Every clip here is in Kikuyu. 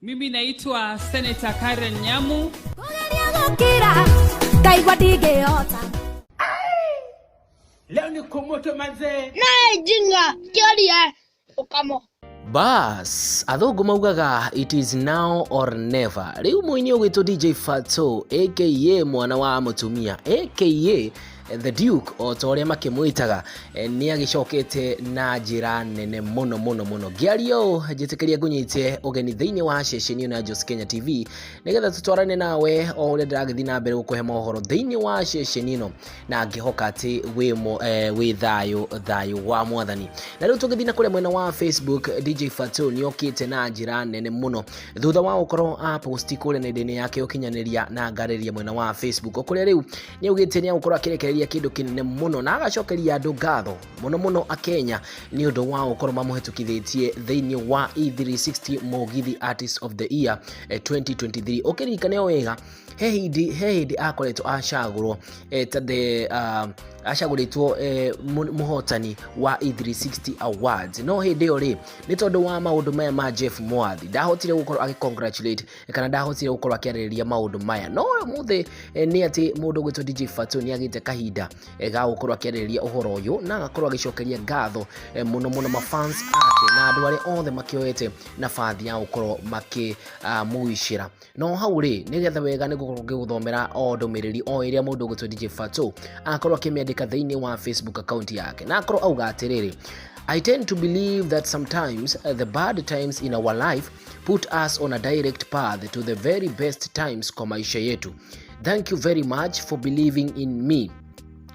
Mimi naitwa Senator Karen Nyamu. Kũgeria gũkira ngaigua ndingĩhota. Leo ni kumoto manzee. Naye jinga kĩoria ũkamo. Bas, athũngũ maugaga it is now or never. Rĩu mũini ũgwĩtwo DJ Fatxo aka mwana wa mũtumia aka The Duke o ta ũrĩa makĩmwĩtaga nĩ agĩcokete na njĩra nene mũno mũno mũno. Ngĩaria ũũ njĩtĩkĩria ngũnyite ũgeni thĩinĩ wa ceceni ĩno ya Jos Kenya TV nĩgetha tũtwarane nawe o ũrĩa ndĩragĩthiĩ na mbere gũkũhe mohoro thĩinĩ wa ceceni ĩno, na ngĩhoka atĩ wĩ thayũ thayũ wa mwathani. Na rĩu tũgĩthiĩ na kũrĩa mwena wa Facebook, DJ Fatxo nĩ okĩte na njĩra nene mũno thutha wa gũkorwo a post kũrĩa nenda-inĩ yake ũkinyanĩria na ngarĩria mwena wa Facebook, kũrĩa rĩu nĩ augĩte nĩ agũkorwo akĩrekereria kĩndũ kĩnene mũno na agacokeria andũ ngatho mũno mũno akenya nĩ ũndũ wa gũkorwo mamũhetũkithĩtie thĩinĩ wa E360 Mũgithi Artist of the Year 2023. Ũkĩririkane o wega he hĩndĩ akoretwo acagũrwo ta the acagũrĩtwo mũhotani wa E360 Awards, no hĩndĩ ĩyo rĩ nĩ tondũ wa maũndũ maya ma Jeff Mwathi ndahotire gũkorwo agĩ congratulate kana ndahotire gũkorwo akĩarĩrĩria maũndũ maya. No ũmũthĩ nĩ atĩ mũndũ ũgwĩtwo DJ Fatxo nĩ agĩte kahinda ga gũkorwo akĩarĩrĩria ũhoro ũyũ na agakorwo agĩcokeria ngatho mũno mũno mafans ake na andũ arĩa othe makĩoete nabathi ya gũkorwo makĩmũicĩra. No hau rĩ nĩgetha wega nĩ gũkorwo ngĩgũthomera o ndũmĩrĩri o ĩrĩa mũndũ ũgwĩtwo DJ Fatxo akorwo akĩmĩandĩka thĩinĩ wa Facebook account yake, na akorwo auga atĩrĩrĩ: "I tend to believe that sometimes the bad times in our life put us on a direct path to the very best times kwa maisha yetu. Thank you very much for believing in me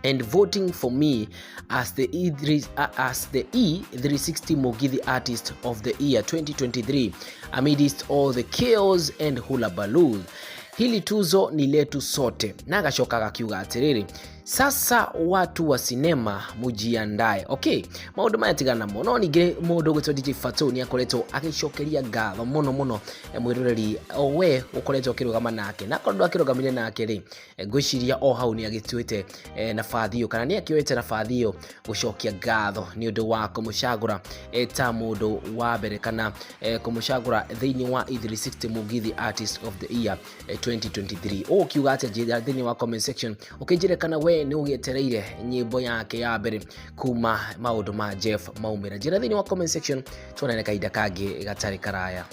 and voting for me as the E360 Mugithi Artist of the Year 2023 amidst all the chaos and hullabaloo. Hili tuzo ni letu sote." Na agacoka agakiuga atĩrĩrĩ, "Sasa watu wa sinema mujiandae." Okay, maũndũ maya tigana namo, no ningĩ mũndũ ũgwĩtwo DJ Fatxo nĩ akoretwo agĩcokeria ngatho mũno mũno mwĩroreri o we ũkoretwo akĩrũgama nake, na akorwo ndwakĩrũgamire nake rĩ, ngwĩciria o hau nĩ agĩtuĩte nabathi ĩyo kana nĩ akĩoete nabathi ĩyo gũcokia ngatho nĩ ũndũ wa kũmũcagũra ta mũndũ wa mbere kana kũmũcagũra thĩinĩ wa E360 Mugithi Artist of the Year 2023. Ũgũkiuga atĩa? Njĩra thĩinĩ wa comment section ũkĩnjĩre kana we nĩ ũgĩetereire nyĩmbo yake ya mbere kuma maũndũ ma Jeff maumĩra. Njĩra thĩinĩ wa comment section, tuonane kahinda kangĩ gatarĩ karaya.